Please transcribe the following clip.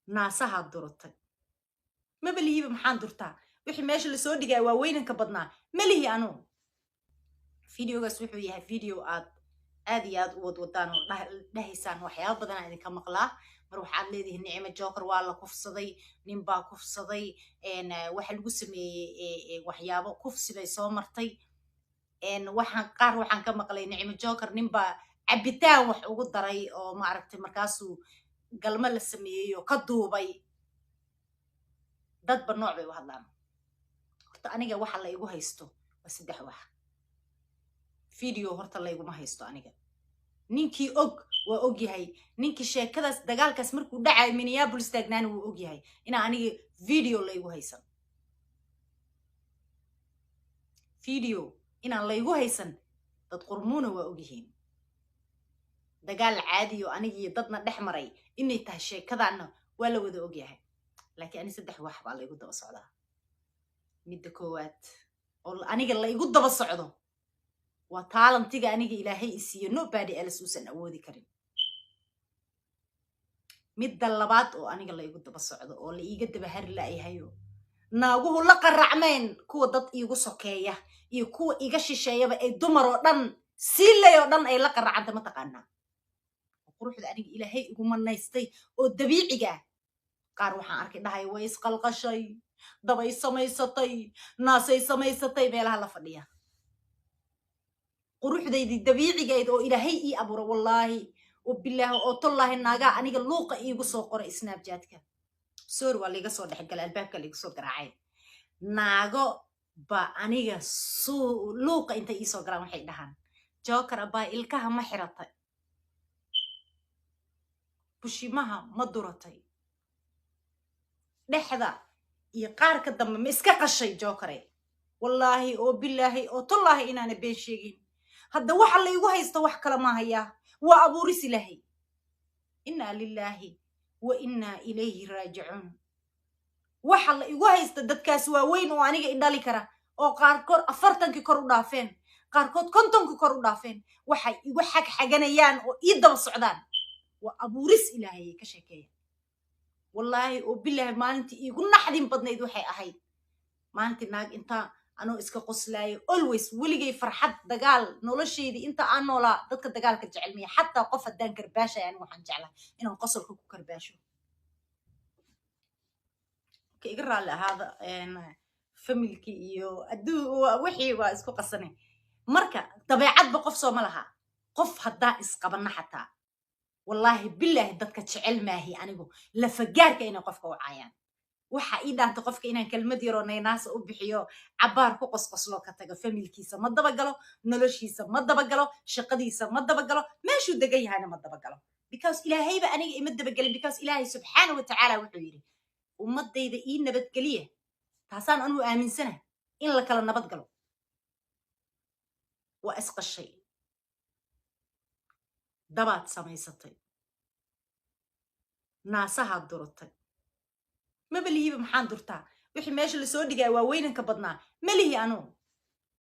Naasahaad duratay. Maba lihiba, maxaan durtaa? Wixii meesha lasoo dhigaya waa weynanka badnaa. Ma lihi anugu. Videogaas wuxuu yahay video aad aad iyo aad u wadwadaan oo dhahaysaan. Waxyaaba badanaa idinka maqlaa. Mar waxaad leedihiin Nicmo Joker waa la kufsaday, nin baa kufsaday, waxa lagu sameeyey waxyaabo kufsi bay soo martay. Waxaan qaar waxaan ka maqlay Nicmo Joker nin baa cabitaan wax ugu daray oo maaragtay, markaasuu galmo la sameeyey oo ka duubay. Dadba nooc bay u hadlaan. Horta aniga waxa la igu haysto waa saddex wax. Video horta layguma haysto aniga. Ninkii og waa og yahay. Ninkii sheekadaas dagaalkaas markuu dhacayo Minneapolis taagnaana wuu og yahay inaa aniga video laygu haysan. Video inaan laygu haysan dad qurmuuna waa og yihiin. Dagaal caadiyo anigiyo dadna dhex maray inay tahay sheekadaanna waa la wada og yahay. Laakiin ani saddex wax baa laygu daba socdaa. Midda koowaad oo aniga la igu daba socdo waa talentiga aniga Ilaahay i siiyo, nobody else uusan awoodi karin. Midda labaad oo aniga la igu daba socdo oo la iiga daba hari la'yahayo, naaguhu la qaracmeen, kuwa dad iigu sokeeya iyo kuwa iga shisheeyaba, ay dumar oo dhan siilay oo dhan ay la qaracanta, mataqaanaa, quruxda aniga Ilaahay igu manaystay oo dabiiciga ah. Qaar waxaan arkay dhahay way isqalqashay, dabay samaysatay, naasay samaysatay, meelaha la fadhiya. Quruxdaydii dabiicigayd oo Ilaahay ii abuura, wallaahi oo bilaahi oo tollaahi, naagaa aniga luuqa iigu soo qoray Snapchatka. Sorry, waa liiga soo dhexgalay, albaabka liiga soo garaacay. Naago ba aniga suu luuqa intay iisoo galaan waxay dhahaan, "Joker abaa, ilkaha ma xiratay? Bushimaha ma duratay? Dhexda iyo qaarka dambe ma iska qashay, Jokere?" Wallaahi oo bilaahi oo tollaahi inaana been sheegin. Hadda waxa laygu haysto wax kale ma hayaa, waa abuuris Ilaahay. Innaa lilaahi wa innaa ilayhi raajicuun. Waxa la igu haysta, dadkaas waaweyn oo aniga i dhali kara oo qaarkood 40-kii kor u dhaafeen, qaarkood 50-kii kor u dhaafeen, waxay igu xagxaganayaan oo ii daba socdaan waa abuuris Ilaahay ka sheekeeya. Wallaahi oo bilaahi, maalintii iigu naxdin badnayd waxay ahayd maalintii naag intaa anoo iska qoslaayo, always weligay farxad dagaal noloshaydii inta aan noolaa dadka dagaalka jecel miya. Xataa qof haddaan karbaashaya, anigu waxaan jeclahay inaan qosolka ku karbaasho. Ka iga raalli ahaada familkii iyo adduu wixii waa isku qasanay. Marka dabeecadba qof soo ma laha. Qof haddaa isqabanna xataa, wallaahi bilaahi, dadka jecel maahi anigu lafagaarka inay qofka u caayaan. Waxa ii dhaanta qofka inaan kelmad yaroo naynaasa u bixiyo, cabbaar ku qosqoslo, ka tago. Familkiisa ma dabagalo, noloshiisa ma dabagalo, shaqadiisa ma dabagalo, meeshuu degan yahayna ma dabagalo, because Ilaahayba aniga ima dabagelin, because Ilaahay subxaana wa tacaala wuxuu yidhi, "Ummadayda ii nabadgeliya." Taasaan anugu aaminsana in la kala nabad galo. Waa isqashay, dabaad samaysatay, naasahaad duratay. Maba lihiba, maxaan durtaa? Wixii meesha lasoo dhigaya waa weynanka badnaa. Ma lihi anugu.